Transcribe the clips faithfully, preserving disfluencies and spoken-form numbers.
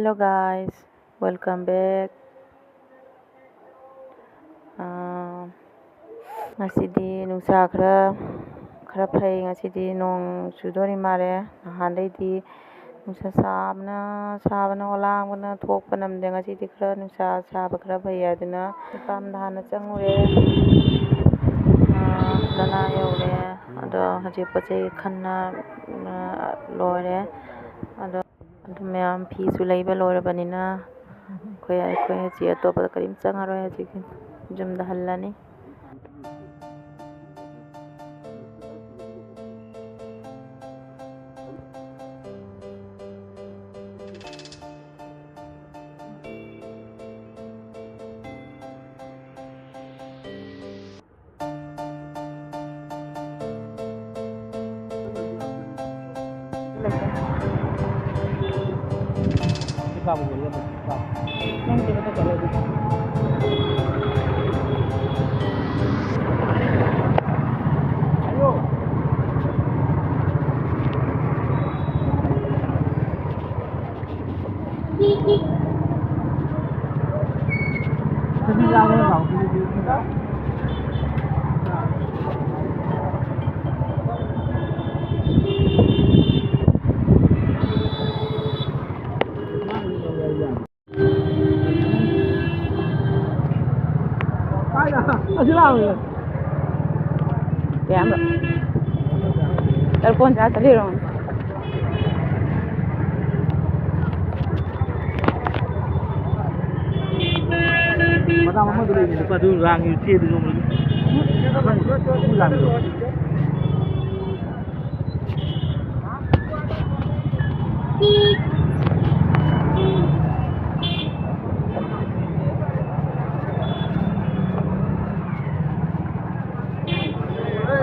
Hello guys, welcome back. ꯑꯥ, ꯉꯁꯤꯗꯤ ꯅꯨꯡꯁꯥ ꯈꯔ, ꯈꯔ ꯐꯩ꯫ ꯉꯁꯤꯗꯤ ꯅꯣꯡ ꯆꯨꯗꯣꯔꯤ ꯃꯥꯜꯂꯦ꯫ ꯅꯍꯥꯟꯗꯩꯗꯤ ꯅꯨꯡꯁꯥ ꯁꯥꯕꯅ, ꯁꯥꯕꯅ ꯑꯣꯂꯥꯡꯕꯅ ꯊꯣꯛꯄ ꯅꯝꯗꯦ꯫ ꯉꯁꯤꯗꯤ ꯈꯔ ꯅꯨꯡꯁꯥ ꯁꯥꯕ ꯈꯔ ꯐꯩ ꯍꯥꯏꯗꯨꯅ ꯃꯄꯥꯝꯗ ꯍꯥꯟꯅ ꯆꯪꯉꯨꯔꯦ꯫ ꯑꯥ, ꯂꯅꯥ ꯌꯧꯔꯦ꯫ ꯑꯗꯣ ꯍꯧꯖꯤꯛ ꯄꯣꯠ ꯆꯩ ꯈꯟꯅ, ꯑꯥ, ꯂꯣꯏꯔꯦ꯫ ꯑꯗꯣ ꯑꯗꯨ ꯃꯌꯥꯝ ꯐꯤꯁꯨ ꯂꯩꯕ ꯂꯣꯏꯔꯕꯅꯤꯅ ꯑꯩꯈꯣꯏ, ꯑꯩꯈꯣꯏ ꯍꯧꯖꯤꯛ ꯑꯇꯣꯞꯄꯗ ꯀꯔꯤꯝ ꯆꯪꯉꯔꯣꯏ꯫ ꯍꯧꯖꯤꯛ ꯌꯨꯝꯗ ꯍꯜꯂꯅꯤ꯫ ꯀꯌꯥꯝ ꯇꯔꯄꯣꯟ ꯆꯥ ꯆꯠꯂꯤꯔꯣ? ꯃꯇꯥꯡ ꯑꯃꯗ ꯂꯩꯕ ꯅꯨꯄꯥꯗꯨ ꯔꯥꯡꯒꯤ ꯆꯦꯗꯨ ꯌꯣꯟꯕꯗꯨ꯫ ꯑꯩꯈꯣꯏ ꯂꯥꯡꯕꯗꯣ꯫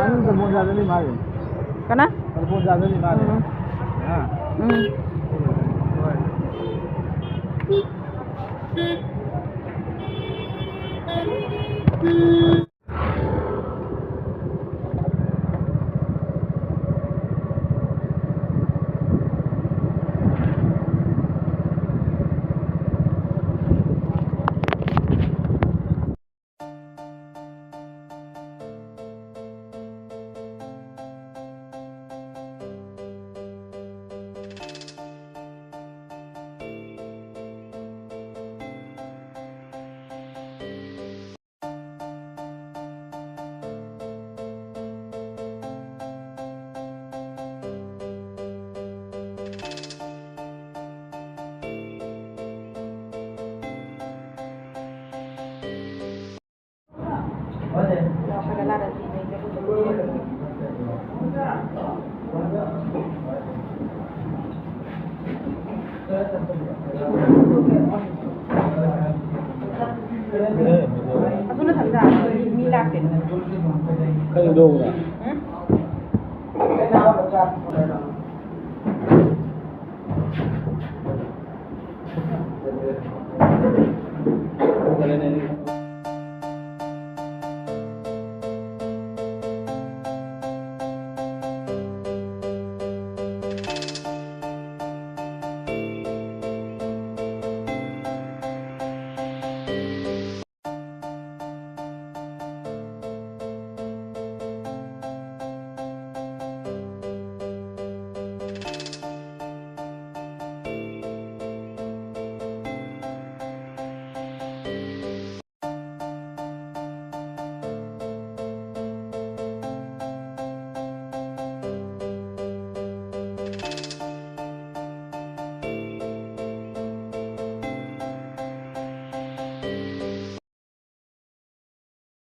ꯑꯅꯤꯗ ꯃꯣꯖꯥꯗꯅꯤ ꯃꯥꯒꯤ꯫ ꯀꯅꯥ? ꯃꯣꯖꯥꯗꯅꯤ ꯃꯥꯒꯤ꯫ ꯎꯝ꯫ ꯑꯥ꯫ ꯎꯝ꯫ ꯑꯗꯨꯅ ꯊꯝꯖꯥ꯫ ꯃꯤ ꯂꯥꯛꯇꯦ꯫ ꯀꯩꯗꯧꯕ꯭ꯔꯥ? ꯎꯝ?